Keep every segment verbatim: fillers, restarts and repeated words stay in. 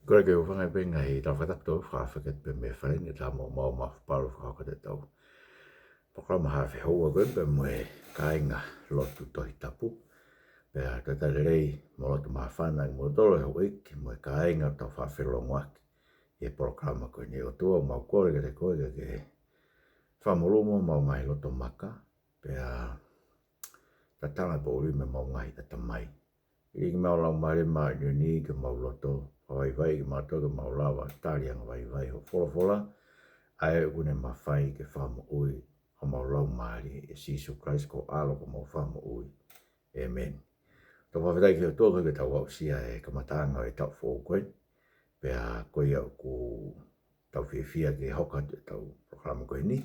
Kole ke u hūfanga pē he ngaahi tala fakatapu tau fakafekau pē mei he fale ni, tā mo mau mafapalu fakahoko ʻetau polokalama Haafe Houa ko ē pea mo e kāinga lotu Tohi Tapu. Pea talitali lelei mo lotu māfana kimoutolu houʻeiki mo e kāinga ʻoku tau faʻa felongoaki ʻi he polokalama ko eni. ʻOtua, mau kole kiate koe ke ke fakamolū homau ngaahi loto maka, pea tatala pē ʻo ʻuli mei homau ngaahi ʻatamai. ʻIliki mai ho Laumālie Māʻoniʻoni ki homau loto, fakavaivaiʻi kimautolu ke mau lava tali angavaivai ho folofola, ʻa ē ʻoku ne mafai ke fakamoʻui homau laumālie, ʻia Sīsū Kalaisi ko ho ʻAlo ko homau Fakamoʻui. ʻĒmeni. Tau fakafetaʻi ki he ʻOtua koeʻuhi ko ʻetau aʻusia e kamataʻanga ʻo e taʻu foʻou ko eni. Pea ko ia ʻoku tau fiefia ke hoko atu ʻetau polokalama ko eni,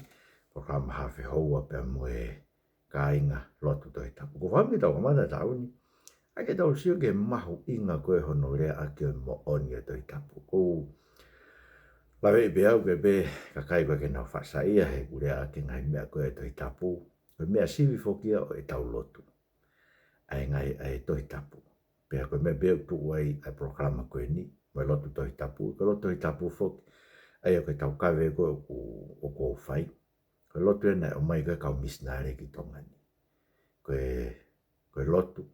polokalama Haafe Houa pea mo e kāinga lotu Tohi Tapu. ʻOku ou fakaʻamu ke tau kamata e taʻu ni ʻaki ʻetau sio ki he mahuʻinga ko ē hono leaʻaki ʻo e moʻoni ʻo e Tohi Tapu. ʻOku ou laveʻi pē au ke pehē, kakai ʻoku ʻikai ke nau faʻa saiʻia heʻeku leaʻaki e ngaahi meʻa ko ē ʻo e Tohi Tapu, ko e meʻa sivi foki ia ʻo ʻetau lotu, ʻa e ngaahi, ʻa e Tohi Tapu. Pea ko e meʻa pē ʻoku tuʻu ai ʻa e polokalama ko eni, mo e lotu Tohi Tapu, ko e lotu Tohi Tapu foki, ʻa ia ko e taukave ko ē ʻoku, ʻoku ou fai. Ko e lotu ē naʻe ʻomai ko ē ʻe he kau misinale ki Tonga ni. Ko e, ko e lotu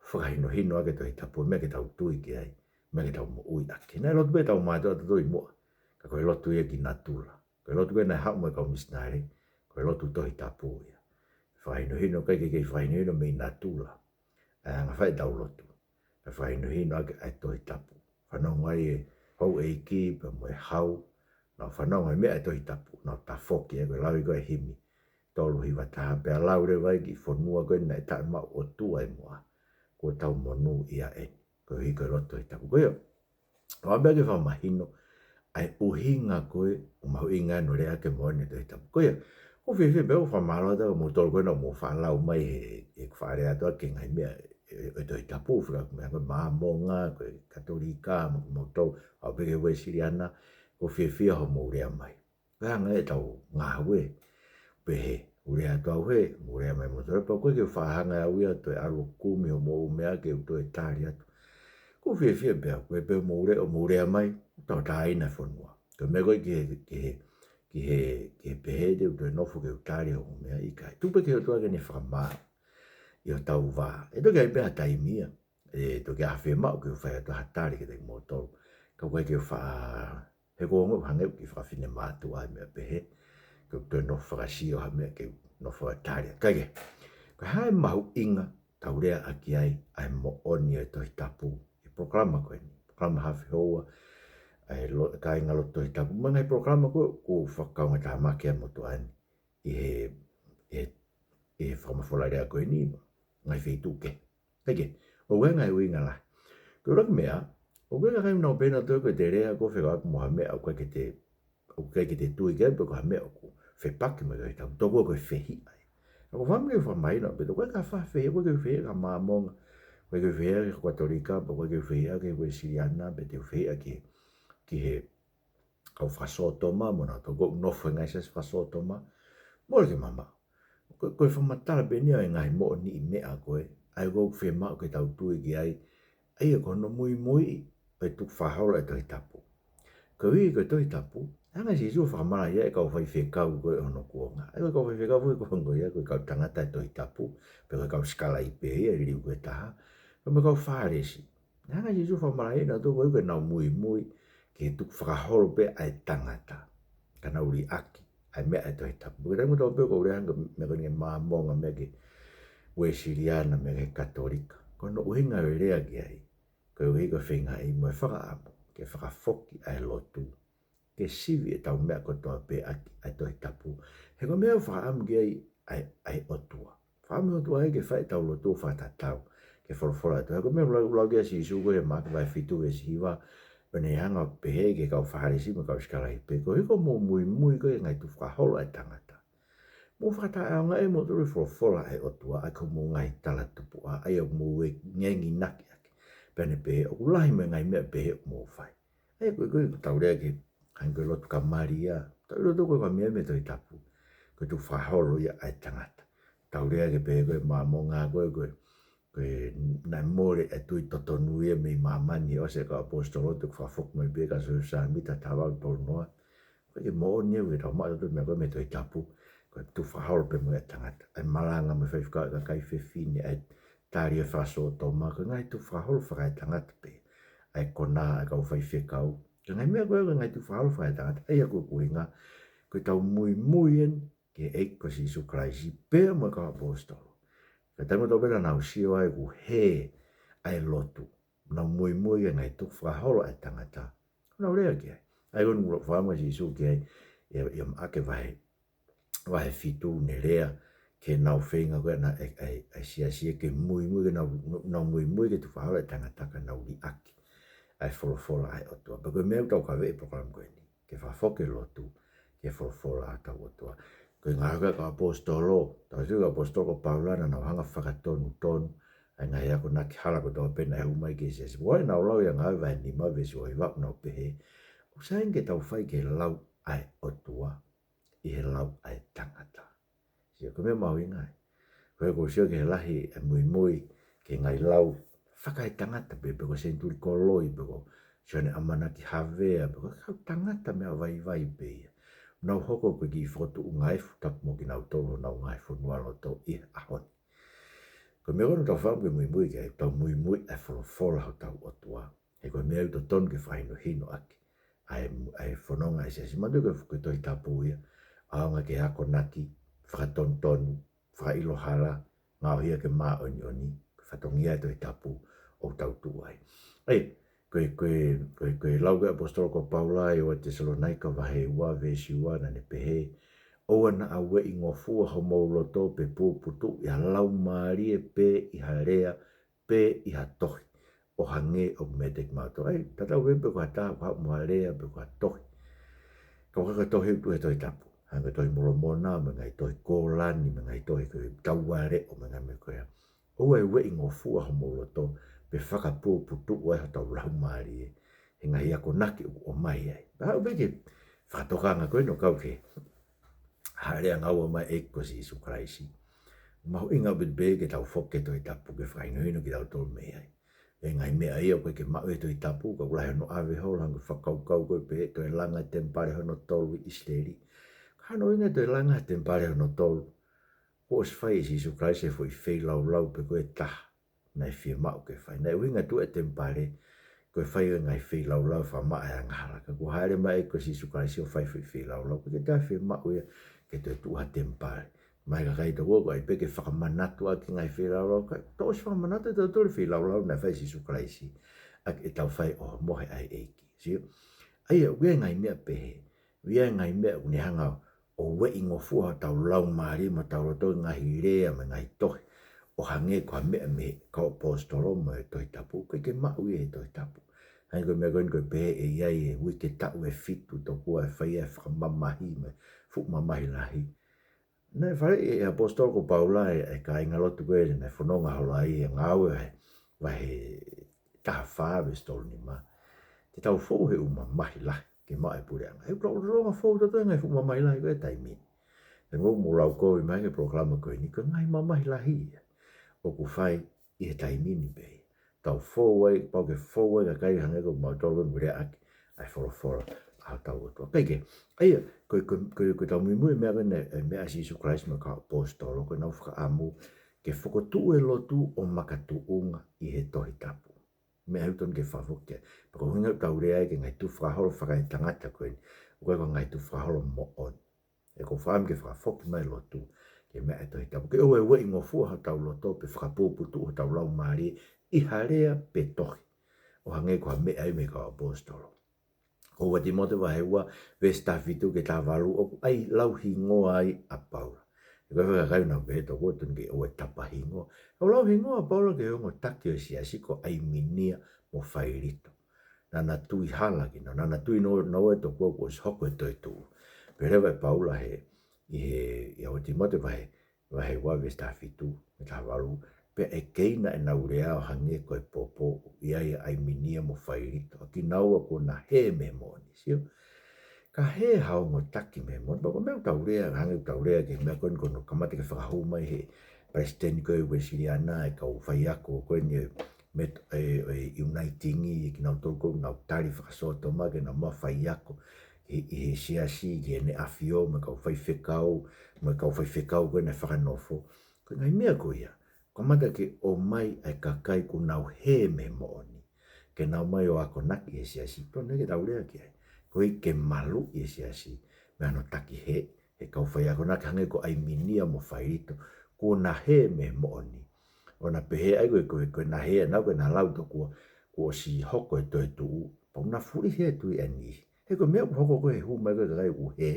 fakahinohino ʻaki e Tohi Tapu, meʻa ke tau tui ki ai, meʻa ke tau moʻui ʻaki. Naʻe lotu pē ʻetau mātuʻa ʻatautolu ʻi muʻa, ka ko e lotu ia ki natula. Ko e lotu ko ē naʻe haʻu mo e kau misinale, ko e lotu Tohi Tapu ia. Fakahinohino, ʻikai ke kei fakahinohino mei natula ʻa e anga fai ʻetau lotu, ka fakahinohino ʻaki ʻa e Tohi Tapu. Fanongo ai e houʻeiki pea mo e hau, nau fanongo he meʻa ʻa e Tohi Tapu, nau tafoki, ʻa ia ko e lau ia ko ē e himi tolu hiva taha, pea lau leva ai ki he fonua ko ē naʻe taʻemaʻu ʻOtua ʻi muʻa, kuo tau monūʻia eni. Koeʻuhi ko e lotu Tohi Tapu. Ko ia, ʻoku ou pehē ke fakamahino ʻa e ʻuhinga ko ē ʻoku mahuʻinga ai hono leaʻaki e moʻoni ʻo e Tohi Tapu. Ko ia, ʻoku ou fiefia pē au ʻo fakamālō atu kiate kimoutolu ko ē naʻa mou faʻa lau mai he, he faʻa lea atu ʻaki e ngaahi meʻa ʻo e, ʻo e Tohi Tapu, fika ko e meʻa ko e Māmonga, ko e Katolika, mo kimoutolu, ʻa ē pē ko e Uēsiliana, ʻoku ou fiefia hoʻomou lea mai. Ko e anga ia ʻetau ngāue, pehē, ʻoku ou lea atu au hē, mou lea mai moutolu, pea ʻoku ʻikai ke u faʻa hanga au ia ʻo toe ʻalu ʻo kumi hoʻomou meʻa ke u toe tali atu. ʻOku ou fiefia pē au, ko e pē hoʻomou lea, hoʻomou lea mai, tauʻatāina e fonua. Ko e meʻa ko ē ki he, ki he, ki he, ki he pehē te u toe nofo ke u tali hoʻomou meʻa, ʻikai. Tuku pē ki he ʻOtua ke ne fakamāʻi ʻi hotau vā. ʻE toki ʻi ai pē ha taimi ia ʻe toki ʻi ai ha fiemaʻu ke u fai atu ha tali kiate kimoutolu. Ka ʻoku ʻikai ke u faʻa, he ʻoku ou ongoʻi hangē ʻoku ou kiʻi fakafinemātuʻa he meʻa pehē, ke u toe nofo fakasio ha meʻa ke u nofo ʻo tali. Kae kehe, ko e hā e mahuʻinga ʻoku tau leaʻaki ai ʻa e moʻoni ʻo e Tohi Tapu ʻi he polokalama ko eni, polokalama Haafe Houa ʻa e lo-, kāinga lotu Tohi Tapu, mo e ngaahi polokalama ko ē ʻoku fakakaungātāmaki ai e motuʻa ni ʻi he, ʻi he, ʻi he fakamafola lea ko eni, ngaahi feituʻu kehe. Kae kehe, ʻoku ʻi ai e ngaahi ʻuhinga lahi. Ko e ʻuluaki meʻa, ʻoku ʻi ai e kakai ʻoku nau pehē nautolu ko ʻete lea ko ē fekauʻaki mo ha meʻa ʻoku ʻikai ke te, ʻoku ʻikai ke te tui ki ai, pe ko ha meʻa ʻoku fepaki mo e Tohi Tapu, tokua ko e fehiʻa ia. Ka ʻoku ou fakaʻamu ke fakamahino pē, ʻoku ʻikai ke u faʻa fehiʻa, ʻoku ʻikai ke u fehiʻa ki ha Māmonga, ʻoku ʻikai ke u fehiʻa ki ha Katolika, pe ʻoku ʻikai ke u fehiʻa ki he Uēsiliana, pe te u fehiʻa ki he, ki he kau fakasōtoma, mo nautolu ʻoku nofo he ngaahi siasi fakasōtoma, mole ke mamaʻo. Ko, ko e fakamatala pē eni ia ʻo e ngaahi moʻoniʻi meʻa ko ē, ʻa ia ʻoku fiemaʻu ke tau tui ki ai, ʻa ia ko hono muimuiʻi ʻo e tukufakaholo ʻa e Tohi Tapu. Koeʻuhi ko e Tohi Tapu, naʻe hanga ʻe Sīsū ʻo fakamalaʻiaʻi e kau faifekau ko ē ʻo hono kuonga. ʻA ia ko e kau faifekau foki ko ē ko ia, ko e kau tangata ʻo e Tohi Tapu, pe ko e kau sikalaipe ia ʻi he liliu ko ē ʻe taha, pea mo e kau Fālesi. Naʻe hanga ʻe Sīsū ʻo fakamalaʻiaʻi nautolu koeʻuhi ko ʻenau muimui ki he tukufakaholo pē ʻa e tangata, ka nau liʻaki ʻa e meʻa ʻa e Tohi Tapu. Ko e taimi kotoa pē ʻoku ou lea ange ki he meʻa ko eni ki he Māmonga, meʻa ki he Uēsiliana, meʻa ki he Katolika, ko hono ʻuhinga ʻo e lea ki ai, koeʻuhi ko e feingaʻi mo e fakaʻamu ke fakafoki ʻa e lotu ke sivi ʻetau meʻa kotoa pē ʻaki ʻa e Tohi Tapu. He ko e meʻa ʻoku fakaʻamu ki ai ʻa e, ʻa e ʻOtua. Fakaʻamu ʻOtua ia ke fai ʻetau lotu ʻo fakatatau ki he folofola ʻa e ʻOtua. He ko e meʻa ʻoku lau, lau ki ai ʻa Sīsū ko ē ʻi he Maʻake vahe fitu veesi hiva, ʻo ne hanga ʻo pehē ki he kau Fālesi mo e kau sikalaipe, koeʻuhi ko hoʻomou muimui ko ē ki he ngaahi tukufakaholo ʻa e tangata, mou fakataʻeʻaongaʻi moutolu e folofola ʻa e ʻOtua ʻaki hoʻomou ngaahi talatupuʻa, ʻa ia ʻoku mou enginaki ʻaki. Pea ne pehē, ʻoku lahi mo e ngaahi meʻa pehē ʻoku mou fai. ʻA ia ko e, ko e, ko ʻetau lea ki he, hangē ko e lotu kamali ia, tau lotu ko e kamali mei he Tohi Tapu, ko e tukufakaholo ia ʻa e tangata. Tau lea ki he pehē ko e Māmonga ko ē, ko e, Ko e naʻe mole e tui totonu ia mei māmani, ʻosi e kau ʻaposetolo, tuku fakafoki mai pē kia Siosefa Sāmita, taha valu tolu noa. Ko e moʻoni ia ʻoku tau maʻu ʻetau meʻa ko ē mei he Tohi Tapu. Ko e tukufakaholo pē mo e tangata. ʻA e malanga mo e faifekau ʻa e kakai fefine, ʻa e tali e fakasōtoma, ko e ngaahi tukufakaholo fakaetangata pē. ʻA e konā ʻa e kau faifekau. Ko e ngaahi meʻa ko ē, ko e ngaahi tukufakaholo fakaetangata. ʻA ia ko e ʻuhinga, ko ʻetau muimui eni ki he ʻEiki ko Sīsū Kalaisi, pea mo e kau ʻaposetolo. Ka taimi ʻoku tau pehē naʻa nau sio ai ʻoku hē ʻa e lotu. Nau muimui ki he ngaahi tukufakaholo ʻa e tangata. Nau lea ki ai. ʻA ia ko eni ʻoku fakaʻamu ʻa Sīsū ki ai, ʻi he, ʻi he Maʻake vahe, vahe fitu, ne lea ki heʻenau feinga ko ē ʻa e, ʻa e, ʻa e siasi ke muimui, ke nau, nau muimui ki he tukufakaholo ʻa e tangata ka nau liʻaki ʻa e folofola ʻa e ʻOtua. Pea ko e meʻa ʻoku tau kavei ʻi he polokalama ko eni, ke fakafoki e lotu ki he folofola ʻa hotau ʻOtua. Ko e ngaahi kau ʻaposetolo, tau sio ki he kau ʻaposetolo ko Paula, naʻa nau hanga ʻo fakatonutonu ʻa e ngaahi akonaki hala kotoa pē naʻe hū mai ki he siasi. Ko ʻenau lau ia, Ngāue vahe nima veesi ua hiva, ʻoku nau pehē, ʻoku sai ange ke tau fai ki he lau ʻa e ʻOtua ʻi he lau ʻa e tangata. Sio, ko e meʻa mahuʻinga ia. Ko e, ʻoku ou sio ki he lahi e muimui ki he ngaahi lau fakaetangata pē, pe ko Senituli Koloi, pe ko Sione ʻAmanaki Havea, pe ko e kau tangata meʻa vaivai pē ia. Nau hoko ko e kiʻi fokotuʻu ngāue ʻoku tapu mo kinautolu honau ngaahi fonualoto ʻi he ʻaho ni. Ko e meʻa ko eni ʻoku tau fakaʻamu ke muimui ki ai, tau muimui ʻa e folofola ʻa hotau ʻOtua. He ko e meʻa ʻoku totonu ke fakahinohino ʻaki ʻa e, ʻa e fononga ʻa e siasi. Manatuʻi ko e, ko e Tohi Tapu ia, ʻaonga ke akonaki, fakatonutonu, fakaʻilo hala, ngaohi ʻaki e māʻoniʻoni, ko e fatongia ʻo e Tohi Tapu ʻoku tau tuʻu ai. ʻA ia, ko e, ko e, ko e, ko e lau ko ē ʻa e ʻaposetolo ko Paula ʻi he ua Tesalonaika vahe ua veesi ua, naʻa ne pehē, ʻOua naʻa ueʻingofua homou loto pe puputuʻu ʻi ha laumālie pe ʻi ha lea pe ʻi ha tohi, ʻo hangē ʻoku meiate kimautolu. ʻA ia, tatau ai pē pe ko ha taha ʻoku haʻu mo ha lea pe ko ha tohi. Ka ʻoku ʻikai ko e tohi ʻoku tuʻu he Tohi Tapu. Hangē ko e Tohi Molomona, mo e ngaahi tohi Kōlani, mo e ngaahi tohi ko ē Tauvaleʻo, mo e ngaahi meʻa ko ia. ʻOua ʻe ueʻingofua homou loto, pe fakapuputuʻu ai hotau laumālie he ngaahi akonaki ʻoku ʻomai ai. Pea haʻu pē ki he fakatokanga ko eni ʻo kau ki he hāʻele ʻangaua mai ʻa e ʻEiki ko Sīsū Kalaisi. Mahuʻinga ʻaupito pē ke tau foki ki he Tohi Tapu ke fakahinohino kitautolu mei ai. ʻA e ngaahi meʻa ia ʻoku ʻikai ke maʻu ʻi he Tohi Tapu, ka ʻoku lahi hono ʻave holo, hangē ko e fakakaukau ko ē pehē ʻe toe langa e temipale hono tolu ʻi ʻIsileli. Ka ko hono ʻuhinga ʻe toe langa e temipale hono tolu, kuo ʻosi fai ʻe Sīsū Kalaisi e foʻi feilaulau pē ko ē ʻe taha naʻe fiemaʻu ke fai. Naʻe ʻuhinga atu e temipale ko e fai ʻo e ngaahi feilaulau fakamaʻa e angahala. Ka kuo hāʻele mai e ʻEiki ko Sīsū Kalaisi ʻo fai e foʻi feilaulau, ʻoku ʻikai ke toe fiemaʻu ia ke toe tuʻu ha temipale. Mai kakai tokua ko ai pē ke fakamanatu ʻaki e ngaahi feilaulau, ka tau ʻosi fakamanatu ʻe tautolu e feilaulau naʻe fai ʻe Sīsū Kalaisi ʻaki ʻetau fai ʻo mohe ʻa e ʻEiki. Sio? ʻA ia, ʻoku ʻi ai e ngaahi meʻa pehē, ʻoku ʻi ai e ngaahi meʻa ʻoku ne hanga ʻo ueʻingofua hotau laumālie mo hotau loto ʻi he ngaahi lea mo e ngaahi tohi, ʻo hangē ko ha meʻa mei he kau ʻaposetolo mo e Tohi Tapu, ʻoku ʻikai ke maʻu ia he Tohi Tapu. Hangē ko e meʻa ko eni ko e pehē ʻe ʻi ai e uike taʻu ʻe fitu tokua ʻe fai ai e fakamamahi mo e fuʻu mamahi lahi. Naʻe faleʻi ʻe he ʻaposetolo ko Paula e, e kāingalotu ko ē naʻe fononga holo ai, ʻi he Ngāue vahe, vahe taha fā veesi tolu nima. Te tau fou he ʻū mamahi lahi ke maʻu e puleʻanga. ʻOku tau lolotonga fou tautolu he ngaahi fuʻu mamahi lahi ko ē he taimi ni. He ʻoku mou lau ko ē mai ki he polokalama ko eni, ko e ngaahi mamahi lahi ia ʻoku fai ʻi he taimi ni pē. Tau fou ai, pau ke fou ai e kakai hangē ko mautolu ʻoku lea ʻaki ʻa e folofola ʻa hotau ʻOtua. Kae kehe, ʻa ia, ko e, ko e, ko e, ko ʻetau muimui he meʻa ko eni, e meʻa ʻa Sīsū Kalaisi mo e kau ʻaposetolo, ko ʻenau fakaʻamu ke fokotuʻu e lotu ʻo makatuʻunga ʻi he Tohi Tapu. Meʻa ʻoku totonu ke fakafoki. Pea ko e ʻuhinga ʻoku tau lea ai ki he ngaahi tukufakaholo fakaetangata ko eni, ʻoku ʻikai ko e ngaahi tukufakaholo moʻoni. ʻOku ou fakaʻamu ke fakafoki mai e lotu ki he meʻa ʻa e Tohi Tapu. Ke ʻoua ʻe ueʻingofua hotau loto pe fakapuputuʻu hotau laumālie ʻi ha lea pe tohi, ʻo hangē ko ha meʻa ia mei he kau ʻaposetolo. Ko ua Tīmote vahe ua, veesi taha fitu ki he taha valu, ʻoku ʻai lau hingoa ai ʻa Paula. He ko e faʻahinga kakai ʻoku nau pehē tokua ʻoku totonu ke ʻoua ʻe tapa hingoa. ʻOku lau hingoa ʻa Paula ki he ongo taki ʻo e siasi ko ʻAiminia mo Failito. Naʻa na tui hala kinaua, naʻa na tui naua, naua ʻe tokua kuo ʻosi hoko e toetuʻu. Pehē leva ʻe Paula he, ʻi he, ʻi he ua Tīmote vahe, vahe ua veesi taha fitu mo e taha valu, pea ʻe keina ʻenau lea ʻo hangē ko e popo ʻoku ʻi ai ʻa ʻAiminia mo Failito, ʻa kinaua kuo na hē mei he moʻoni. Sio? Ka hē ha ongo taki mei he moʻoni, pea ko e meʻa ʻoku tau lea, hangē ʻoku tau lea ki he meʻa ko eni ko hono kamata ke fakahū mai he palesiteni ko ē Uēsiliana, e kau faiako ko eni ʻo e met-, ʻo e, ʻo e Uniting, ʻa kinautolu ko ē ʻoku nau tali fakasōtoma ke nau maʻu faiako ʻi, ʻi he siasi, ki Heʻene ʻAfio, mo e kau faifekau, mo e kau faifekau ko ē naʻe fakanofo. Ko e ngaahi meʻa ko ia, kamata ke ʻomai ʻa e kakai kuo nau hē mei he moʻoni ke nau mai ʻo akonaki ʻi he siasi. Pea ʻoku ʻikai ke tau lea ki ai. Koeʻuhi ke maluʻi e siasi mei hono takihēʻi ʻe he kau faiakonaki, hangē ko ʻAiminia mo Failito, kuo na hē mei he moʻoni. ʻO na pehē ai ko e, ko e, ko ʻena hē ʻana ko ʻena lau tokua kuo ʻosi hoko e toetuʻu, pea ʻoku na fulihi e tui ʻa e niʻihi. He ko e meʻa ʻoku hoko ko ē he hū mai ko ē kakai ʻoku hē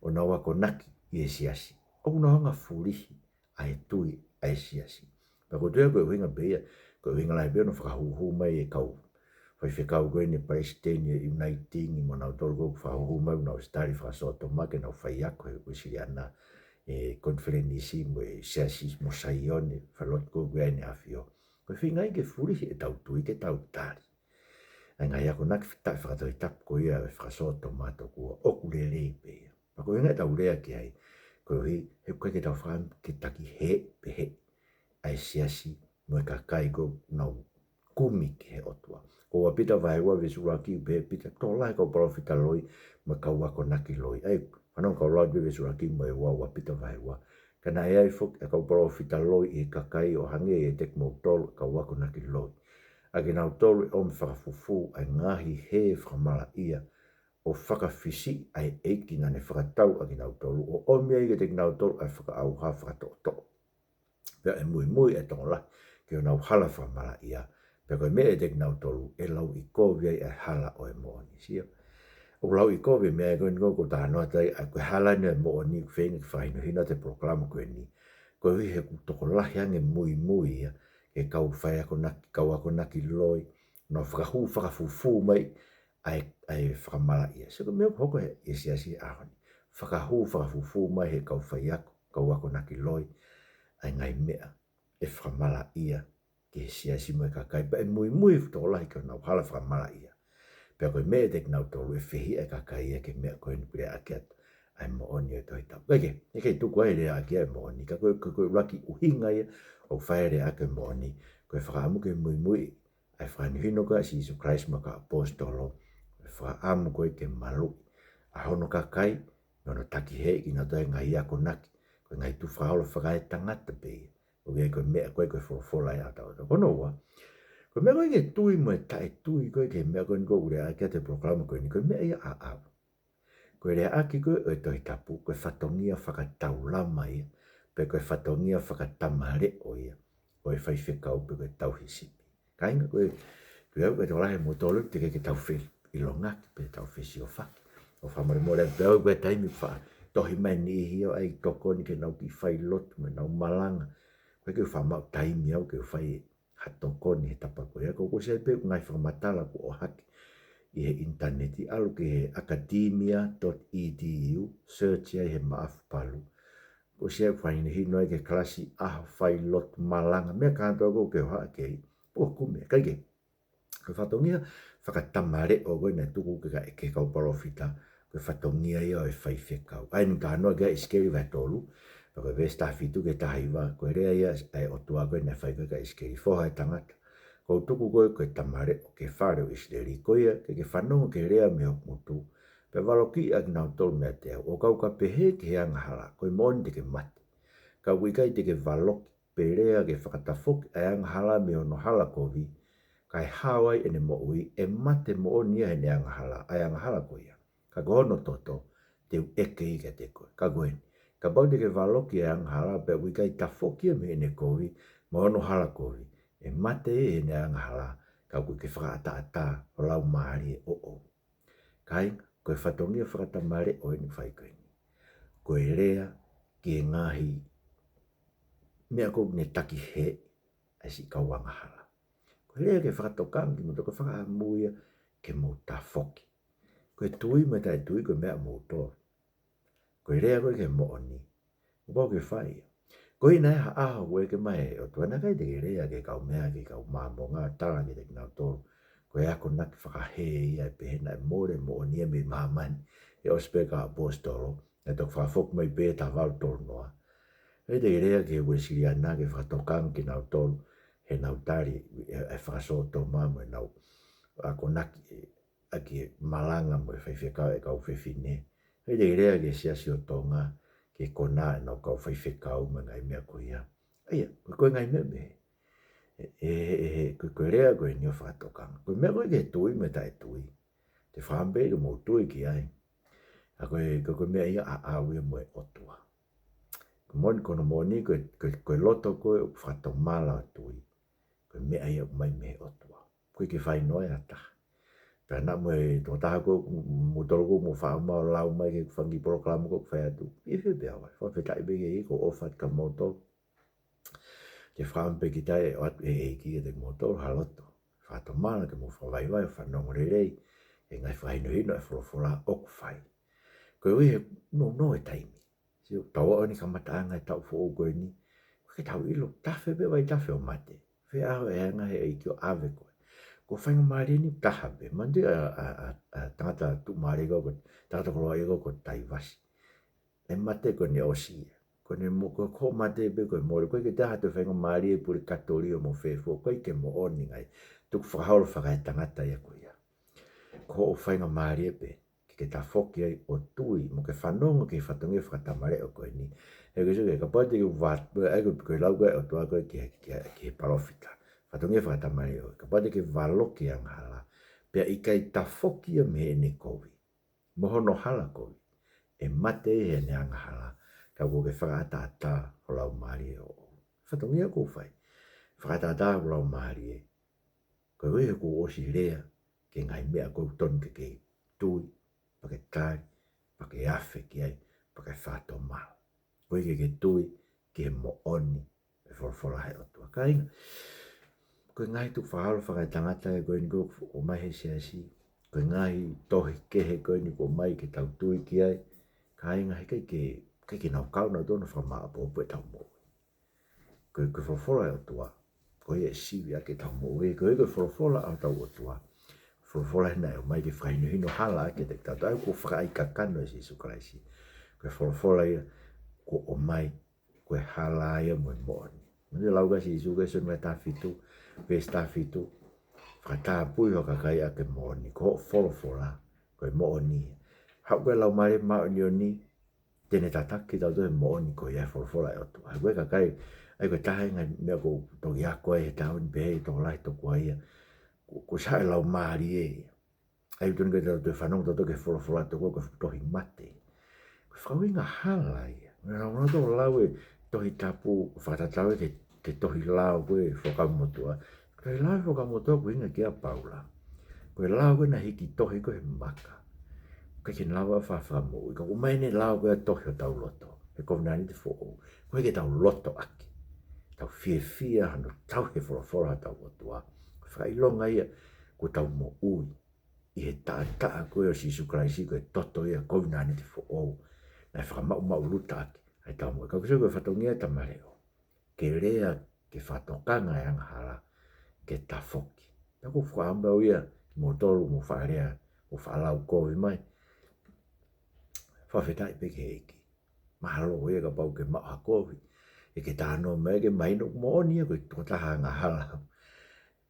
ʻo nau akonaki ʻi he siasi, ʻoku nau hanga ʻo fulihi ʻa e tui ʻa e siasi. Pea ko e tui ia ko e ʻuhinga pē ia, ko e ʻuhinga lahi pē hono fakahūhū mai e kau faifekau ko eni palesiteni ʻo e Uniting mo kinautolu ko ē ʻoku fakahūhū mai ʻoku nau ʻosi tali fakasōtoma ke nau faiako he Uēsiliana, e konifelenisi mo e siasi mo Saione, falelotu ko ē ʻoku ʻi ai ʻEne ʻAfio. Ko e feinga ia ke fulihi ʻetau tui ke tau tali ʻa e ngaahi akonaki taʻe fakatohitapu ko ia ʻo e fakasōtoma tokua ʻoku lelei pē ia. Pea ko e ʻuhinga ʻetau lea ki ai, koeʻuhi he ʻoku ʻikai ke tau fakaʻamu ke takihēʻi pehē ʻa e siasi mo e kakai ko ē ʻoku nau kumi ki he ʻOtua. Ko Ua Pita vahe ua veesi ʻuluaki ʻoku pehē ʻe Pita, tokolahi e kau palōfita loi mo e kau akonaki loi. ʻA ia, fanongo ki he lau ʻa e veesi ʻuluaki mo e ua, Ua Pita vahe ua. Ka naʻe ʻi ai foki e kau palōfita loi ʻi he kakai ʻo hangē ʻiate kimoutolu e kau akonaki loi, ʻa kinautolu ʻe ʻomi fakafufū ʻa e ngaahi hē fakamalaʻia, ʻo fakafisiʻi ʻa e ʻEiki naʻa ne fakatau ʻa kinautolu, ʻo ʻomi ai kiate kinautolu ʻa e fakaʻauha fakatoʻotoʻo. Pea ʻe muimui e tokolahi ki honau hala fakamalaʻia, pea ko e meʻa ʻiate kinautolu ʻe lauʻikovi ai ʻa e hala ʻo e moʻoni. Sio, ʻoku lauʻikovi e meʻa ko eni ko ē ʻoku ou talanoa atu ai, ʻa ia ko e hala eni ʻo e moʻoni ʻoku feinga ke fakahinohino atu e polokalama ko eni. Koeʻuhi he ʻoku tokolahi ange e muimui ia ki he kau faiakonaki, kau akonaki loi, ʻo nau fakahū fakafufū mai ʻa e, ʻa e fakamalaʻia. Sio, ko e meʻa ʻoku hoko he, he siasi he ʻaho ni. Fakahū fakafufū mai he kau faiako, kau akonaki loi, ʻa e ngaahi meʻa ʻe fakamalaʻia ki he siasi mo e kakai, pea ʻe muimui tokolahi ki honau hala fakamalaʻia. Pea ko e meʻa ʻiate kinautolu ʻe fehiʻa e kakai ia ki he meʻa ko eni ʻoku lea ʻaki atu ʻa e moʻoni ʻo e Tohi Tapu. Kae kehe, ʻe kei tuku ai e lea ʻaki ʻa e moʻoni, ka ko e, ko e, ko e ʻuluaki ʻuhinga ia ʻoku fai ai e lea ʻaki e moʻoni, ko e fakaʻamu ke muimui ʻa e fakahinohino ko ē ʻa Sīsū Kalaisi mo e kau ʻaposetolo, ko e fakaʻamu ko ē ke maluʻi ʻa hono kakai, mo hono takihēʻi kinautolu he ngaahi akonaki, ko e ngaahi tukufakaholo fakaetangata pē ia. ʻOku ʻi ai ko e meʻa ko ē ko e folofola ia ʻa e ʻOtua. Ko hono ua, ko e meʻa ko ē ki he tui mo e taʻetui ko ē ki he meʻa ko eni ʻoku ou lea ʻaki atu he polokalama ko eni, ko e meʻa ia ʻaʻau. Ko e lea ʻaki ko ē ʻo e Tohi Tapu, ko e fatongia fakataulama ia, pe ko e fatongia fakatamaleʻo ia ʻo e faifekau pe ko e tauhi sipi. Kāinga, ko e, ko e ʻuhinga ʻoku tokolahi moutolu teʻeki ke tau feʻilongaki pe tau fesiofaki. ʻOku fakamolemole, pea ʻoku ʻi ai e taimi ʻoku faʻa tohi mai e niʻihi ʻo ʻai tokoni ke nau kiʻi failotu mo nau malanga. ʻOku ʻikai ke u faʻa maʻu taimi au ke u fai ha tokoni he tapa ko ia. Ka ʻoku ou sio ai pē ʻoku ngaahi fakamatala kuo ʻohake ʻi he ʻinitaneti, ʻalu ki he academia dot E D U, search ai he Maʻafu Palu. ʻOku ou sio ai ʻoku fakahinohino ai ki he kalasi ʻaho, failotu, malanga, meʻa kātoa ʻoku ke ʻohake ai, ʻoku kumi, kae kehe, ko e fatongia fakatamaleʻo ko ē naʻe tuku ki he ka-, ki he kau palōfita, ko e fatongia ia ʻo e faifekau. ʻA ia naʻe talanoa ki ai ʻa ʻIsikeli vahe tolu, pea ko e veesi taha fitu ki he taha hiva, ko e lea ia ʻa e ʻOtua ko ē naʻe fai ko ē kia ʻIsikeli: Foha ʻo e tangata, ʻoku ou tuku koe ko e tamaleʻo ki he fale ʻo ʻIsileli, ko ia ke ke fanongo ki he lea mei hoku ngutu, pea valokiʻi ʻa kinautolu meiate au, ʻo kau ka pehē ki he angahala, ko e moʻoni te ke mate. Ka ʻoku ʻikai te ke valoki pe lea ke fakatafoki ʻa e angahala mei hono hala kovi, kae hao ai ʻene moʻui, ʻe mate moʻoni ia heʻene angahala, ʻa e angahala ko ia. Ka ko hono toto, te u ʻeke ia kiate koe. Ka ko eni, kapau te ke valoki ʻa e angahala, pea ʻoku ʻikai tafoki ia mei heʻene kovi, mo hono hala kovi, ʻe mate ia heʻene angahala, ka ʻoku ʻikai ke fakaʻataʻatā ho laumālie ʻoʻou. Kāinga, ko e fatongia fakatamaleʻo eni ʻoku fai ko eni. Ko e lea ki he ngaahi meʻa ko ē ʻoku ne takihēʻi ʻa e siʻi kau angahala. Ko e lea ke fakatokanga kimoutolu, ko e fakaʻamu ia ke mou tafoki. Ko e tui mo e taʻetui, ko e meʻa ʻamoutolu. Ko e lea ko ē ki he moʻoni, kuo pau ke fai ia. Ko e ʻuhinga ia ha ʻaho ʻoku ʻeke mai ʻe he ʻOtua, naʻe ʻikai te ke lea ki he kau meʻa, ki he kau Māmonga, tala kiate kinautolu ko e akonaki fakahē ia ʻe pehē naʻe mole moʻoni ia mei māmani, he ʻosi pē e kau ʻaposetolo, naʻe toki fakafoki mai pē he taha valu tolu noa. ʻE te lea ki he Uēsiliana ke fakatokanga kinautolu heʻenau tali ʻa e fakasōtoma mo ʻenau akonaki ʻaki e malanga mo e faifekau ʻa e kau fefine. ʻE te lea ki he Siasi ʻo Tonga ke konā ʻenau kau faifekau mo e ngaahi meʻa ko ia. ʻA ia, ko e ngaahi meʻa meʻa. ʻE, ʻe, ʻe, ko, ko e lea ko eni ʻo fakatokanga. Ko e meʻa ko ē ki he tui mo e taʻetui. Te fakapē ke mou tui ki ai. ʻA ko e, ko, ko e meʻa ia ʻaʻau ia mo e ʻOtua. Ko e moʻoni, ko hono moʻoni, ko e, ko e, ko e loto ko ē ʻoku fakatomala ʻo tui. Ko e meʻa ia ʻoku mai mei he ʻOtua. ʻOku ʻikai ke fai noa ʻe ha taha. Pea naʻa mo e tokotaha ko ē, mou tolu ko ē mou faʻa ō mai ʻo lau mai ki he fanga kiʻi polokalama ko ē ʻoku fai atu. ʻI he pea ʻoku fakafetaʻi pē ki he ʻEiki ko e ʻofa atu kia moutolu. Te fakapē ke tau ʻoatu ʻe he ʻEiki kiate kimoutolu ha loto fakatomala ke mou fakavaivai ʻo fanongo lelei he ngaahi fakahinohino ʻa e folofola ʻoku fai. Koeʻuhi he nounou e taimi. Sio, tau ʻalu eni ki he kamataʻanga e taʻu foʻou ko eni. ʻOku ʻikai ke tau ʻilo, tafe pē vai tafe ʻo mate. Fēfē ʻa e anga ʻe he ʻEiki ʻo ʻave koe? Ko e faingamālie eni taha pē. Manatuʻi ʻa, ʻa, ʻa, ʻa e tangata tuʻumālie ko ē, ko e tangata koloaʻia ko ē ko Taivasi. ʻE mate ko ʻene ʻosi ia. Ko ʻene mo-, ko, ko e mate pē ko e mole. ʻOku ʻikai ke toe ʻi ai ha toe faingamālie pule katolio mo fēfē, ʻoku ʻikai ke moʻoni ngai. Tuku fakaholo fakaetangata ia ko ia. Ko hoʻo faingamālie pē ke ke tafoki ai ʻo tui mo ke fanongo ki he fatongia fakatamaleʻo ko eni. He ko e sio ke kapau te ke va-, ʻa ia ko e, ko e lau ko ē ʻa e ʻOtua ko ē ki he, ki he, ki he palōfita. Fatongia fakatamaleʻo. Kapau te ke valoki e angahala, pea ʻikai tafoki ia mei heʻene kovi mo hono hala kovi, ʻe mate ia heʻene angahala, ka kuo ke fakaʻataʻatā ho laumālie ʻoʻou. Fatongia ʻoku ou fai. Fakaʻataʻatā ho laumālie. Koeʻuhi he kuo u ʻosi lea ki he ngaahi meʻa ʻoku totonu ke ke tui, pea ke tali, pea ke afe ki ai, pea ke fakatomala. ʻOku ʻikai ke ke tui ki he moʻoni ʻo e folofola ʻa e ʻOtua. Kāinga, ko e ngaahi tukufakaholo fakaetangata ia ko eni kuo ʻomai ʻe he siasi. Ko e ngaahi tohi kehe ko eni kuo ʻomai ke tau tui ki ai. Kāinga, he ʻikai ke, ʻikai ke nau kau nautolu ʻo fakamāʻopoʻopo ʻetau moʻui. Ko e, ko e folofola ʻa e ʻOtua, ko ia ʻe sivi ʻaki ʻetau moʻui, ko ia ko e folofola ʻa hotau ʻOtua. Folofola eni naʻe ʻomai ke fakahinohino hala ʻaki kiate kitautolu, ʻa ia kuo fakaʻaikakano ʻe Sīsū Kalaisi. Ko e folofola ia kuo ʻomai ko e hala ia mo e moʻoni. Mo e lau ʻa Sīsū ki he Sione vahe taha fitu, veesi taha fitu, fakatapui ho kakai ʻaki e moʻoni, ko hoʻo folofola ko e moʻoni. Haʻu ko e Laumālie Māʻoniʻoni, te ne tataki kitautolu he moʻoni ko ia ʻa e folofola ʻa e ʻOtua. ʻA ia ko e kakai, ʻa ia ko e taha e ngaahi meʻa ʻoku toki ako ai he taʻu ni pehē ʻe he tokolahi tokua ia. Ko, ko e sā e laumālie ia. ʻA ia ʻoku totonu ke tau toe fanongo tautolu ki he folofola tokua ko e tohi mate. Ko e fakaʻuhinga hala ia. Meʻa ʻoku nau lau e Tohi Tapu, fakatatau ia ki he, ki he tohi lao ko ē Fuakava Motuʻa. Tohi lao Fuakava Motuʻa ko e ʻuhinga ki ai ʻa Paula. Ko e lao ko ē naʻe hiki tohi ko ē he maka. ʻIkai ke ne lava ʻo fakamoʻui. Ka ʻomai ʻene lao ko ē ʻo tohi hotau loto he kovinānite foʻou. Ko ē ke tau loto ʻaki. Tau fiefia hano tauhi e folofola ʻa hotau ʻOtua. Ko e fakaʻilonga ia kuo tau moʻui ʻi he taʻataʻa ko ē ʻo Sīsū Kalaisi, ko e toto ia ʻo e kovinānite foʻou. Naʻe fakamaʻumaʻuluta ʻaki ʻa ʻetau moʻui. Ka ko e sio ko e fatongia ʻa e tamaleʻo. Ke lea, ke fakatokanga e angahala, ke tafoki. Pea ʻoku ou fakaʻamu au ia, kimoutolu mou faʻa lea, mou faʻa lau kovi mai. Fakafetaʻi pē ki he ʻEiki. Mahalo ia kapau ke maʻu ha kovi, ʻe ke talanoa mai ke mahino moʻoni ia ko e tokotaha angahala.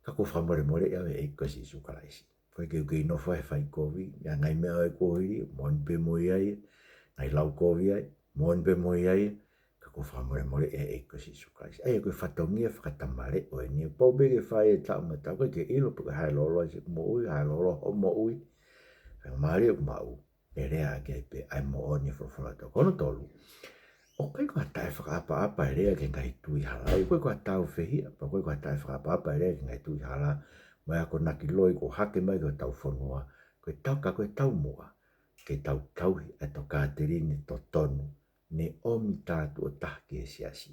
Ka ʻoku ou fakamolemoleʻi au ʻe he ʻEiki ko Sīsū Kalaisi. Ko e ke, ke nofo he fai kovi, ʻa e ngaahi meʻa ʻoku hili, moʻoni pē mo ia ia, ngaahi lau kovi ai, moʻoni pē mo ia ia, ka ʻoku ou fakamolemoleʻi ʻe he ʻEiki ko Sīsū Kalaisi. ʻA ia ko e fatongia fakatamaleʻo eni, pau pē ke fai e taʻu mo e taʻu, ʻikai ke ʻilo pe ko e hā e lōloa ʻo siʻeku moʻui, hā e lōloa hoʻo moʻui, faingamālie ʻoku maʻu, ʻe lea ʻaki ai pē ʻa e moʻoni ʻo e folofola ʻa e ʻOtua. Ko hono tolu, ʻoku ʻikai ko ha taʻefakaʻapaʻapa e lea ki he ngaahi tui hala. ʻOku ʻikai ko ha tāufehiʻa, pea ʻoku ʻikai ko ha taʻefakaʻapaʻapa e lea ki he ngaahi tui hala, mo e akonaki loi kuo hake mai ki hotau fonua, ko e tau ka ko e taumuʻa ke tau tauhi ʻa e tokāteline totonu ne ʻomi tātuʻo taha ki he siasi.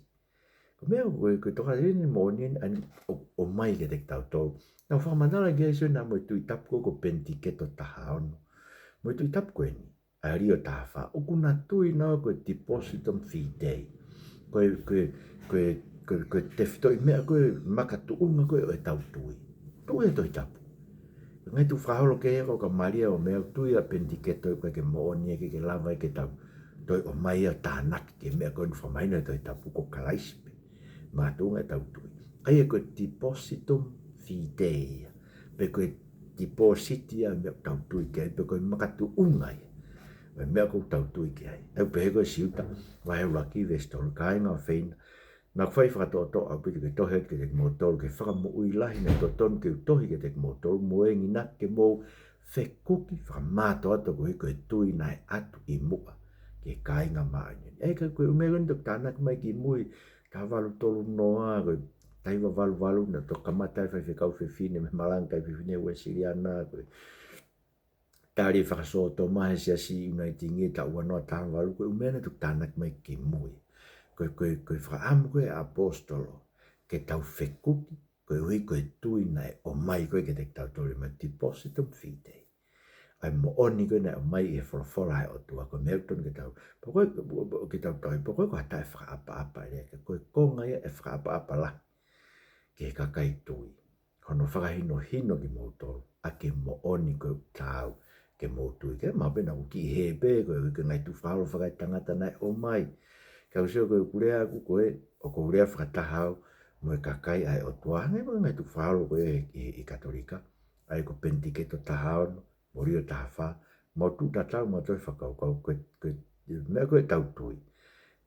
Ko e meʻa ko e, ko e tokāteline moʻoni ʻeni ʻoku ʻomai kiate kitautolu. Naʻa ku fakamatala ki ai ʻaho ni mo e Tuʻi Tapu ko ē ko Penitiketo taha ono. Mo e Tuʻi Tapu ko eni, ʻa e Lio taha fā. ʻOku na tui naua ko e depositum fidei. Ko e, ko e, ko e, ko e, ko e tefitoʻi meʻa ko ē makatuʻunga ko ē ʻo ʻetau tui. Tui he Tohi Tapu. Ngaahi tukufakaholo kehe ko ē ʻa Malia ʻo meʻa tui ʻa Penitiketo ʻoku ʻikai ke moʻoni ʻikai ke lava ia ke tau Toe ʻomai ʻo tānaki ki he meʻa ko eni ʻoku fakamahino ʻe he Tohi Tapu ko Kalaisi pē. Makatuʻunga ʻetau tui. ʻA ia ko e depositum fidei ia. Pe ko e deposit ia ʻo e meʻa ʻoku tau tui ki ai, pe ko e makatuʻunga ia ʻo e meʻa ʻoku tau tui ki ai. ʻOku pehē ko e Siuta, vahe ʻuluaki veesi tolu, kāinga ʻofeina, naʻa ku fai fakatoʻotoʻo ʻaupito ke tohi atu kiate kimoutolu, ki he fakamoʻui lahi naʻe totonu ke u tohi kiate kimoutolu, mo e ngaahi ke mou fekuki fakamātoato koeʻuhi ko e tui naʻe ʻatu ʻi muʻa ki he kāinga māʻoniʻoni. ʻA ia ka ko e ʻū meʻa ko eni ʻoku tānaki mai ki mui, taha valu tolu noa, ko e taha hiva valu valu naʻe toki kamata ai e faifekau fefine mei he Malanga Kai Fefine Uēsiliana, ko e tali fakasōtoma he Siasi Uniting ʻi he taʻu ua noa taha valu, ko e ʻū meʻa naʻe toki tānaki mai ki mui. Ko e, ko e, ko e fakaʻamu ko ē ʻa e ʻaposetolo ke tau fekuki, koeʻuhi ko e tui naʻe ʻomai ko ē kiate kitautolu, ʻa e depositum fidei. ʻA e moʻoni ko ē naʻe ʻomai ʻi he folofola ʻa e ʻOtua, ko e meʻa ʻoku totonu ke tau, pea ko e, ke tau tauhi, pea ko e ko ha taʻefakaʻapaʻapa ʻa e lea, ka ko e konga ia ʻe fakaʻapaʻapa lahi ki he kakai tui. Hono fakahinohino kimoutolu ʻaki e moʻoni ko ē ʻoku taau ke mou tui ki ai, mahalo pē naʻa ku kiʻi hē pē, koeʻuhi ko e ngaahi tukufakaholo fakaetangata naʻe ʻomai. Ka ʻoku ou sio ko ʻeku lea ʻaʻaku ko ē, ʻoku ou lea fakataha au mo e kakai ʻa e ʻOtua, hangē ko e ngaahi tukufakaholo ko ē ʻi, ʻi, ʻi Katolika, ʻa ia ko Penitiketo taha ono, Molio taha fā, mau tuʻu tatau, mau toe fakakaukau, ko e, ko e, meʻa ko ē ʻetau tui.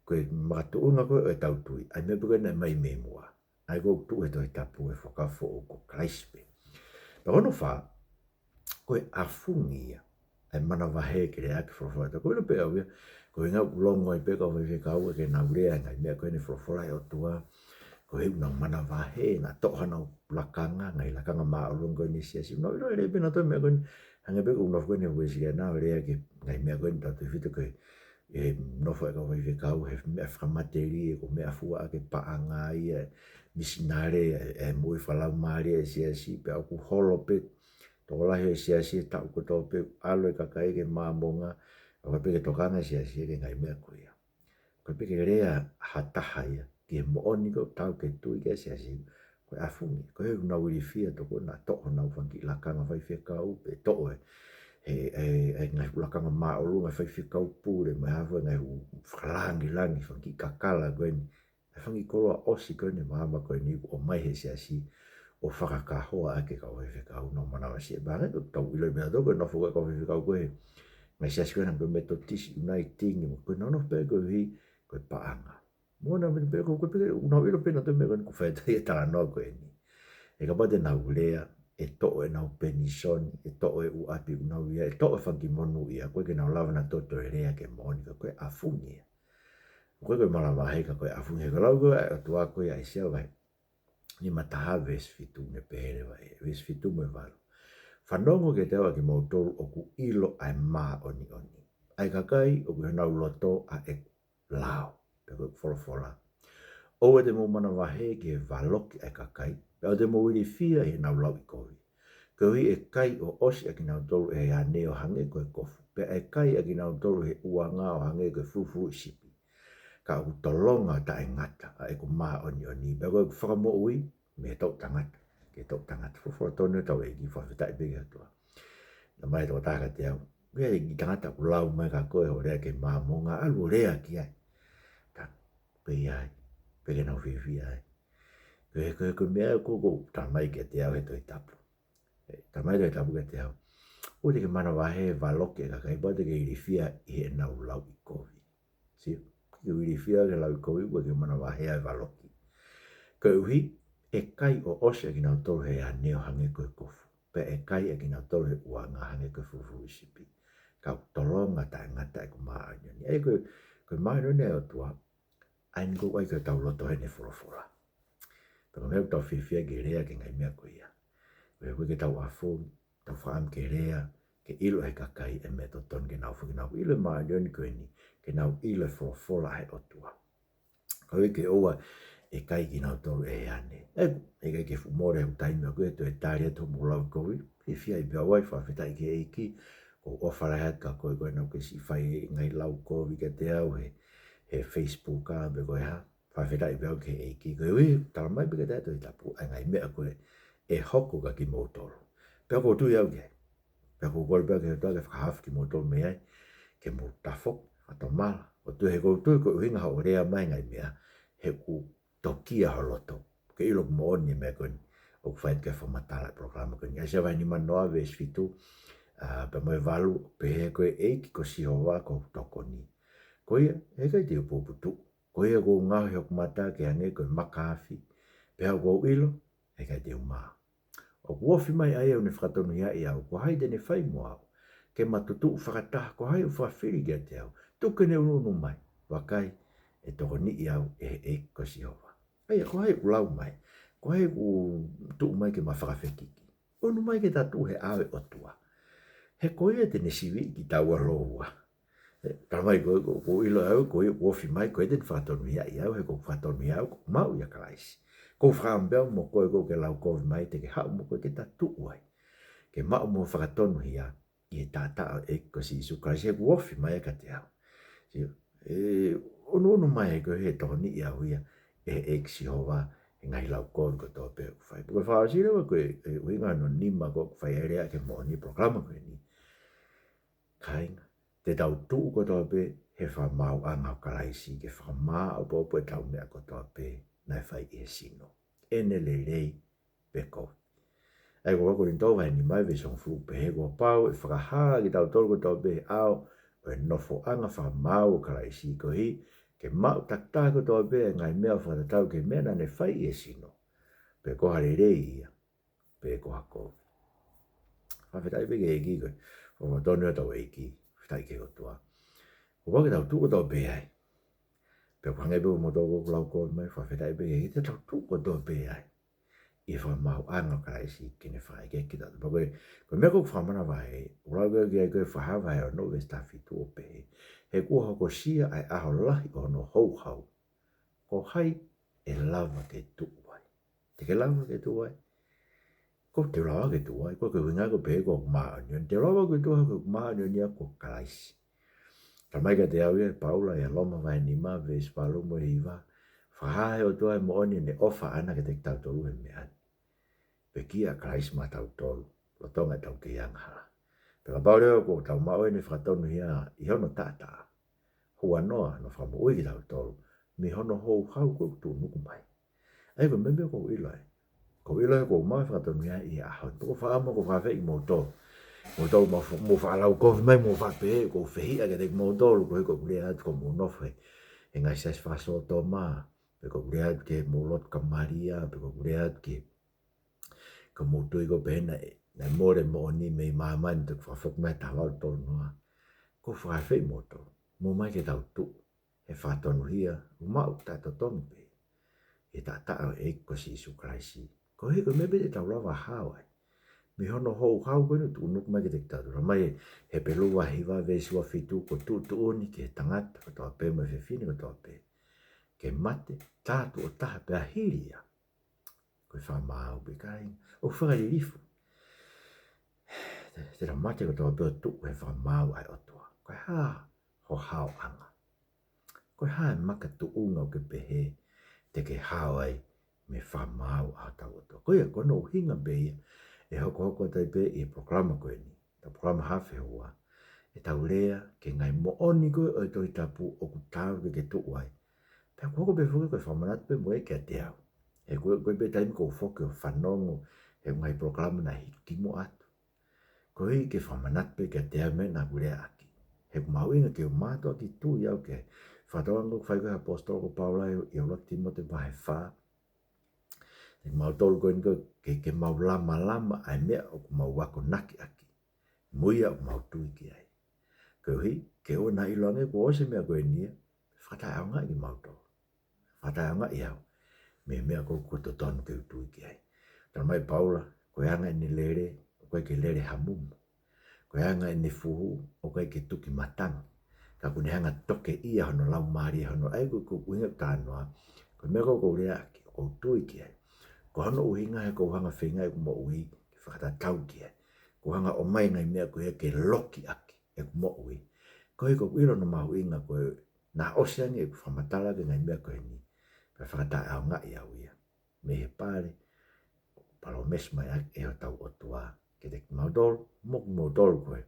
Ko e makatuʻunga ko ē ʻo ʻetau tui, ʻa e meʻa pē ko ē naʻe ʻomai mei muʻa. ʻA ia ʻoku tuʻu he Tohi Tapu e Fuakava Foʻou ko Kalaisi pē. Pea ko hono fā, ko e ʻafungi ia ʻa e manavahē ke leaʻaki e folofola. Ko e ʻilo pē ʻaʻaku ia, ko e ʻuhinga ʻoku longo ai pē e kau faifekau ke nau lea e ngaahi meʻa ko eni e folofola ʻa e ʻOtua. Koeʻuhi ʻoku nau manavahē, naʻa toʻo honau lakanga, ngaahi lakanga māʻolunga ko eni ʻa e Siasi. Nau ʻilo e lea pē nautolu e meʻa ko eni, hangē pē ko ʻeku nofo ko eni he Uēsiliana ʻo lea ki he ngaahi meʻa ko eni tautefito ko e ʻe nofo e kau faifekau he meʻa fakamatelie, ko e meʻa fua ʻaki e paʻanga ia, misinale, e, e moʻui fakalaumālie ʻa e Siasi, pea ʻoku holo pē tokolahi ʻo e Siasi he taʻu kotoa pē, ʻalu e kakai ki he Māmonga, ʻo ka pē ke tokanga e Siasi ki he ngaahi meʻa ko ia. Ko e pē ke lea ha taha ia ki he moʻoni ko ē ʻoku taau ke tui ki ai e Siasi, ko e ʻafungi. Koeʻuhi ʻoku nau ilifia tokua naʻa toʻo honau fanga kiʻi lakanga faifekau, pe toʻo e, e, e, e ngaahi lakanga māʻolunga faifekau pule, mo e hā fua e ngaahi fakalāngilangi, fanga kiʻi kakala ko eni, e fanga kiʻi koloa ʻosi ko eni ʻo e māmani ko eni ʻoku ʻomai he Siasi ʻo fakakahoa ʻaki e kau faifekau ʻoku nau manavasiʻi. Pea hangē ko ʻetau ʻilo pē nautolu ko e nofo ko ē e kau faifekau ko ē he ngaahi Siasi ko ē hangē ko e Metotisi, Uniting, ko ʻenau nofo pē koeʻuhi ko e paʻanga. Mo ʻenau meʻa pē ko ē, ko e pē ke nau ʻilo pē nautolu e meʻa ko eni ʻoku fai atu ai e talanoa ko eni. He kapau te nau lea, ʻe toʻo ʻenau penisoni, ʻe toʻo e ʻū ʻapi ʻoku nau ʻi ai, ʻe toʻo e fanga kiʻi monūʻia, ʻoku ʻikai ke nau lava nautolu ʻo toe lea ki he moʻoni, ka ko e ʻafungi ia. ʻOku ʻikai ko e manavahē ka ko e ʻafungi. He ko e lau ko ē ʻa e ʻOtua ko ē ʻi ʻAisea vahe nima taha veesi fitu, ne pehē leva ʻe, veesi fitu mo e valu. Fanongo kiate au ʻa kimoutolu ʻoku ʻilo ʻa e māʻoniʻoni, ʻa e kakai ʻoku ʻi honau loto ʻa ʻeku lao, pe ko ʻeku folofola. ʻOua te mou manavahē ki he valoki ʻa e kakai, pea ʻoua te mou ilifia ʻi heʻenau lauʻikovi. Koeʻuhi ʻe kai ʻo ʻosi ʻa kinautolu ʻe he ane ʻo hangē ko e kofu, pea ʻe kai ʻa kinautolu ʻe he ʻuanga ʻo hangē ko e fulufuluʻi sipi. Ka ʻoku tolonga taʻengata ʻa ʻeku māʻoniʻoni, pea ko ʻeku fakamoʻui mei he toʻutangata ki he toʻutangata. Folofola tonu ʻa hotau ʻEiki, fakafetaʻi pē ki he ʻOtua. Naʻe ʻomai e tokotaha kiate au, ʻoku ʻi ai e kiʻi tangata ʻoku lau mai kia koe hoʻo lea ki he Māmonga, ʻalu ʻo lea ki ai. Ka, pea ʻi ai, pea ke nau fiefia ai. Ko e, ko e, ko e meʻa ko ē ʻoku talamai kiate au he Tohi Tapu. ʻE, talamai he Tohi Tapu kiate au, ʻoua te ke manavahē, valoki e kakai, pea ʻoua te ke ilifia ʻi heʻenau lauʻikovi. Sio, ke ilifia ki he lauʻikovi, ʻoua te ke manavahē ʻa e valoki. Koeʻuhi, ʻe kai ʻo ʻosi ʻa kinautolu ʻe he ane ʻo hangē ko e kofu, pea ʻe kai ʻa kinautolu ʻe he ʻuanga ʻo hangē ko e fulufuluʻi sipi. Ka ʻoku tolonga taʻengata ʻeku māʻoniʻoni. ʻA ia ko e, ko e māʻoniʻoni ʻa e ʻOtua, ʻa eni ʻoku ʻi ai ki hotau loto ʻene folofola. Pea ko e meʻa ʻoku tau fiefia ke lea ki he ngaahi meʻa ko ia. Ko e, ʻoku ʻikai ke tau ʻafungi, tau fakaʻamu ke lea, ke ʻilo ʻe he kakai e meʻa totonu ke nau fai, ke nau ʻilo e māʻoniʻoni ko eni, ke nau ʻilo e folofola ʻa e ʻOtua. Koeʻuhi ke ʻoua ʻe kai kinautolu ʻe he ane. ʻE, ʻe ʻikai ke fuʻu mole hoku taimi ʻaʻaku ia ʻo toe tali atu hoʻomou lauʻikovi, fiefia ai pē au ai, fakafetaʻi ki he ʻEiki, ʻoku ou ʻofa lahi atu kia koe ko ē naʻa ke siʻi fai e ngaahi lauʻikovi kiate au he, he Facebook ā, pe ko e hā, fakafetaʻi pē au ki he ʻEiki. Koeʻuhi, talamai pē kiate au ʻe he Tohi Tapu ʻa e ngaahi meʻa ko ē ʻe hoko kia kimoutolu. Pea ʻoku ou tui au ki ai. Pea ʻoku ou kole pē au ki he ʻOtua ke fakahaofi kimoutolu mei ai, ke mou tafoki, Fakatomala. ʻOku ou tui he ʻoku ou tui ko e ʻuhinga hoʻo lea mai he ngaahi meʻa, he ʻoku tokia ho loto ke ʻilo ʻoku moʻoni e meʻa ko eni ʻoku fai ki he fakamatala e polokalama ko eni. ʻAisea vahe nimanoa veesi fitu, ʻa, pea mo e valu, pehē: Ko e ʻEiki ko Sihova ko hoku tokoni. Ko ia, ʻe ʻikai te u puputuʻu. Ko ia kuo u ngaohi hoku mata ke hangē ko e maka afi, pea ʻoku ou ʻilo, ʻe ʻikai te u mā. ʻOku ofi mai ʻa ia ʻoku ne fakatonuhiaʻi au, ko hai te ne fai mo au? Ke ma tutuʻu fakataha, ko hai ʻoku fakafili kiate au? Tuku ke ne ʻunuʻunu mai. Vakai, ʻe tokoniʻi au ʻe he ʻEiki ko Sihova. ʻA ia, ko hai ʻoku lau mai? Ko hai ʻoku tuʻu mai ke ma fakafekiki? ʻUnu mai ke ta tuʻu he ʻao ʻo e ʻOtua, he ko ia te ne siviʻi kitaua lōua. ʻE, talamai ko, ko, ʻoku ou ʻilo au, ko ia ʻoku ofi mai, ko ia te ne fakatonuhiaʻi au, he ʻoku ou fakatonuhiaʻi au, ʻoku ou maʻu ʻia Kalaisi. ʻOku ou fakaʻamu pē au mo koe, ʻoku ke lau kovi mai, te ke haʻu mo koe ke ta tuʻu ai, ke maʻu mo fakatonuhia ʻi he taʻataʻa ʻo e ʻEiki ko Sīsū Kalaisi, he ʻoku ofi mai ia kiate au. Sio, ʻe, ʻunuʻunu mai, he ko ia ʻe tokoniʻi au ia ʻe he ʻEiki Sihova he ngaahi lau kovi kotoa pē ʻoku fai. Pea ko e fakaʻosi leva ko e, e ʻuhinga hono nima ko ē ʻoku fai ai e lea ki he moʻoni e polokalama ko eni. Kāinga, te tau tuʻu kotoa pē he fakamaauʻanga ʻo Kalaisi, ke fakamāʻopoʻopo ʻetau meʻa kotoa pē naʻe fai ʻi he sino, ʻene lelei pe kovi. ʻA ia ko Kolinitō vahe nima veesi hongofulu, pehē: Kuo pau ʻe fakahā kitautolu kotoa pē he ʻao ʻo e nofoʻanga fakamaau ʻo Kalaisi, koeʻuhi ke maʻu takitaha kotoa pē e ngaahi meʻa ʻo fakatatau ki he meʻa naʻa ne fai ʻi he sino, pe ko ha lelei ia, pe ko ha kovi. Fakafetaʻi pē ki he ʻEiki ko e, ʻoku totonu ia hotau ʻEiki, fakafetaʻi ki he ʻOtua. Kuo pau ke tau tuʻu kotoa pē ai. Pea ʻoku hangē pē ko moutolu ʻoku lau kovi mai, fakafetaʻi pē ki he ʻEiki, te tau tuʻu kotoa pē ai ʻi he fakamaauʻanga ʻo Kalaisi ke ne fai ke kita. Pea ko e, ko e meʻa ko ē ʻoku fakamanavahē, ʻoku lau ki ai ko e Fakahā vahe ono veesi taha fitu ʻo pehē: He kuo hokosia ʻa e ʻaho lahi ʻo hono houhau, ko hai ʻe lava ke tuʻu ai? Te ke lava ke tuʻu ai? ʻOku te lava ke tuʻu ai, ko e ʻuhinga ko e pehē ko hoku māʻoniʻoni. Te lava ke tuʻu ai, ko hoku māʻoniʻoni ia ko Kalaisi. Talamai kiate au ia ʻe Paula ʻia Loma vahe nima veesi valu mo e hiva: Fakahā ʻe he ʻOtua ʻa e moʻoni ʻo ʻene ʻofa ʻaʻana kiate kitautolu he meʻa ni, pekia ʻa Kalaisi maʻatautolu lolotonga ʻetau kei angahala. Pea kapau leva ʻoku tau maʻu ʻene fakatonuhia ʻi hono taʻataʻa, huanoa hono fakamoʻui kitautolu mei hono houhau ko ē ʻoku tuʻunuku mai. ʻA ia ko e meʻa pē ʻoku ou ʻilo ai, ʻoku ou ʻilo ai ʻoku ou maʻu e fakatonuhia ʻi he ʻaho ni. Pea ʻoku ou fakaʻamu ke u fakafetaʻi kimoutolu, moutolu mou fa-, mou faʻa lau kovi mai, mou faʻa pehē ʻoku ou fehiʻa kiate kimoutolu, koeʻuhi ko ʻeku lea atu ko hoʻomou nofo he, he ngaahi siasi fakasōtoma, pe ko ʻeku lea atu ki hoʻomou lotu kamaliʻi, pe ko ʻeku lea atu ki he, ko hoʻomou tui ko ē pehē naʻe, naʻe mole moʻoni mei māmani, te u fakafoki mai he taha valu tolu noa. ʻOku ou fakafetaʻi kimoutolu, mou ō mai ke tau tuʻu he fakatonuhia ʻoku maʻu taʻetotonu pē ʻi he taʻataʻa ʻo e ʻEiki ko Sīsū Kalaisi, koeʻuhi ko e meʻa pē te tau lava hao ai mei hono houhau ko eni ʻoku tuʻunuku mai kiate kitautolu. Talamai ʻe Hepelū vahe hiva veesi ua fitu: Kuo tuʻutuʻuni ki he tangata kotoa pē mo e fefine kotoa pē ke mate, tā tuʻo taha, pea hili ia ko e fakamaau pē. Kāinga, ʻoku fakalilifu. Te, te tau mate kotoa pē ʻo tuʻu he fakamaau ʻa e ʻOtua. Ko e hā ho haoʻanga? Ko e hā e makatuʻunga ʻoku ke pehē te ke hao ai mei he fakamaau ʻa hotau ʻOtua? Ko ia, ko hono ʻuhinga pē ia ʻe hokohoko atu ai pē ʻi he polokalama ko eni, ʻetau polokalama Hafehua, ʻetau lea ki he ngaahi moʻoni ko ē ʻo e Tohi Tapu ʻoku taau ke ke tuʻu ai. Pea ʻoku hoko pē foki ko e fakamanatu pē mo ia kiate au. He ko e, ko e pē taimi ʻoku ou foki ʻo fanongo he ngaahi polokalama naʻe hiki kimuʻa atu, koeʻuhi ke fakamanatu pē kiate au e meʻa naʻa ku lea ʻaki. He ʻoku mahuʻinga ke u mātuʻaki tui au ki ai. Fakatauange ʻoku fai ko ē ʻe he ʻaposetolo ko Paula ʻi, ʻi he ʻuluaki Tīmote vahe fā: Te kimautolu ko eni ko ē ke, ke mau lamalama ʻa e meʻa ʻoku mau akonaki ʻaki mo ia ʻoku mau tui ki ai. Koeʻuhi ke ʻoua naʻa ʻiloange kuo ʻosi e meʻa ko eni ia, fakataʻeʻaongaʻi kimautolu, fakataʻeʻaongaʻi au mei he meʻa ko ē kuo totonu ke u tui ki ai. Talamai ʻe Paula, ko e anga ʻene lele, ʻoku ʻikai ke lele hamumu. Ko e anga ʻene fuhu, ʻoku ʻikai ke tuki matangi. Ka kuo ne hanga ʻo tokeʻia hono laumālie, hono, ʻa ia ko e, ko e ʻuhinga ʻoku ou talanoa, ko e meʻa ko ē ʻoku ou lea ʻaki, ʻoku ou tui ki ai, ko hono ʻuhinga he ʻoku ou hanga ʻo feingaʻi ʻeku moʻui ke fakatatau ki ai. ʻOku ou hanga ʻo ʻomai e ngaahi meʻa ko ia ke loki ʻaki ʻeku moʻui, koeʻuhi ʻoku ou ʻilo hono mahuʻinga ko ē naʻa ʻosi ange ʻeku fakamatala ki he ngaahi meʻa ko eni, pea fakataʻeʻaongaʻi au ia mei he pale ʻoku palōmesi mai ʻaki ʻe hotau ʻOtua kiate kimautolu, mo kimoutolu ko ē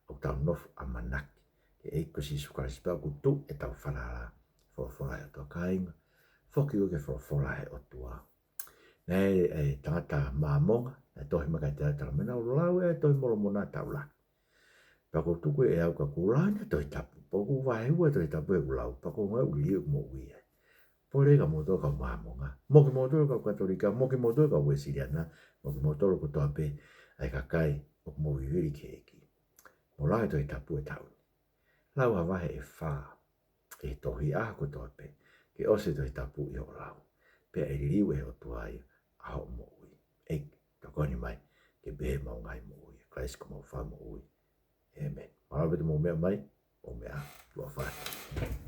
ʻoku tau nofo ʻamanaki ke ʻEiki ko Sīsū Kalaisi pea ʻoku tuʻu ʻetau falala. Folofola ʻa e ʻOtua kāinga. Foki ʻo ke folofola ʻa e ʻOtua. Naʻe ʻi ai e tangata Māmonga, naʻe tohi mai kiate au, talamai naʻa ku lau e Tohi Molomona taʻu lahi. Pea ʻoku ou tuku ʻe au ka u lau ʻa e Tohi Tapu. Pea ʻoku ou vaheua e Tohi Tapu ʻeku lau. Pea ʻoku ou ngaʻuli ʻeku moʻui ai. Pole ka moutolu kau Māmonga. Mo kimoutolu kau Katolika. Mo kimoutolu kau Uēsiliana. Mo kimoutolu kotoa pē ʻa e kakai ʻoku mou vivili ki he ʻEiki. Mou lau e Tohi Tapu e taʻu ni. Lau ha vahe ʻe fā ʻi he tohi ʻaho kotoa pē, ke ʻosi e Tohi Tapu ʻi hoʻo lau. Pea ʻe liliu ʻe he ʻOtua ia ʻa hoʻo moʻui. ʻEiki, tokoni mai ke pehē ʻemau ngaahi moʻui. Kalaisi ko homau Fakamoʻui. ʻĒmeni. Mālō ʻaupito hoʻomou meʻa mai, hoʻomou meʻa, tuʻa fai.